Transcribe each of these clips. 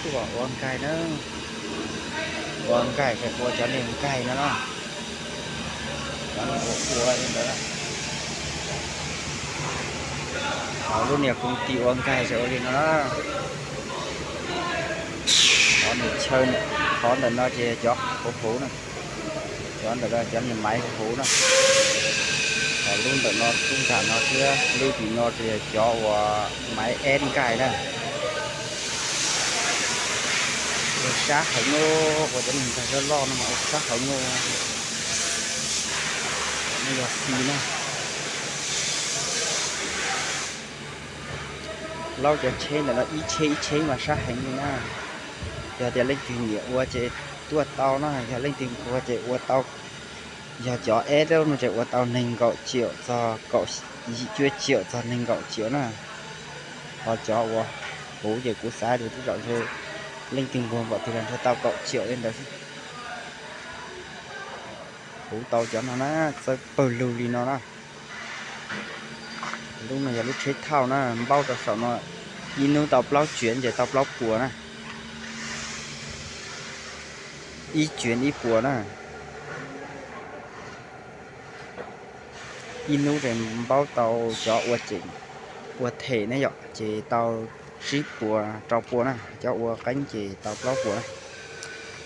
Tuaj ua nkaig na, ua nkaig, ua cov niag nkaig no na, cov niag ua ua li ntawd na. Lub niag koom tij ua nkaig ces ua li no na. Qhov niag chaw, qhov ntawm no ces cov huv huv na, cov ntawm no cov niag maiv huv huv na. Ho lub ntawm no lub nram no thiab lub tim no ces cov uas maiv eb nkaig na. Ua sab heev, ua cov niag nkaig loj loj no mas ua sab heev. Yog xis na, laub cov tsheb ntawm no ib tsheb ib tsheb mas sab heev li na. Yog tias leej twg nyiam ua ces tuaj tau na, yog leej twg nquag ces ua tau. Yog cov eb no ces ua tau nees nkaum tsiaum txog kaum, yim cuaj tsiaum txog nees nkaum tsiaum na. Ho cov uas huv ces kuv xav tias tej zaum ntshe leej twg nquag npaum twg los ntshe tau kaum tsiaum li ntawd xwb. Huv tau cov no na, txawj pawg lug li no na. Lub no yog lub tsheb thauj na, npaub rau saum no, ib hnub tau plaub tsuav ces tau plaub puas na. Ib tsuav ib puas na. Ib hnub ces npaub tau cov ua them, ua them ne yom, ces tau tsib puas rau puas na, cov ua qeeb ces tau plaub puas na.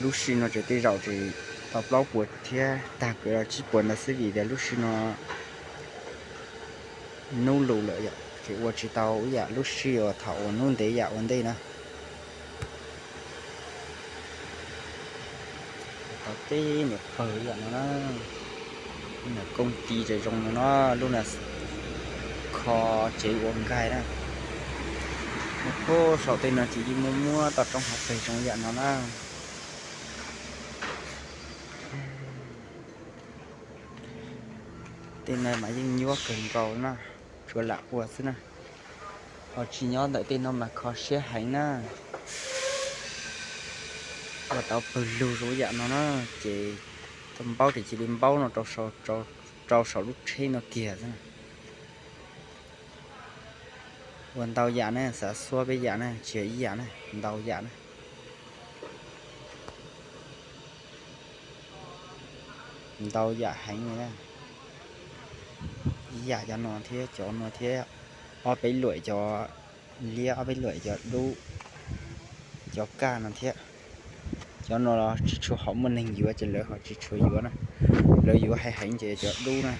Lub sij no ces tej zaum ces tau plaub puas thiab tag kawg los tsib puas ntawd xwb vim tias lub sij no hnub lus lawm yom, ces ua tsis tau ib yam lub sij uas thaum uas hnub ntev yam ua ntej na. Tau teb niam pawg yam no na. Lub niag koom tij tseem zoo no na, lub niag kho tsev ua nkaig na. Puag saum tej no ces yeej muaj muab toj roob hauv pes zoo yam no na. Tej no mas yeej nyuaj kawg nkaus na, tsuas lam ua xwb na. Ho tsis nyob ntawm tej no mas kho siab heev na. Ua tau pawg lug zoo yam no na, ces tau npaub ces cia li npaub no rau saum lub tsheb no kiag xwb na. Ua ntau yam na, xav xuab peb yam na, tsis yog ib yam na, ntau yam na. Ntau yam heev li na. Ib yam cov no thiab cov no thiab, ob peb luam cov liab, ob peb luam cov dub, cov kaj no thiab. Cov no los tsis tshua hom muaj neeg yuav ces lawv ho tsis tshua yuav na. Lawv yuav heev heev ces cov dub na.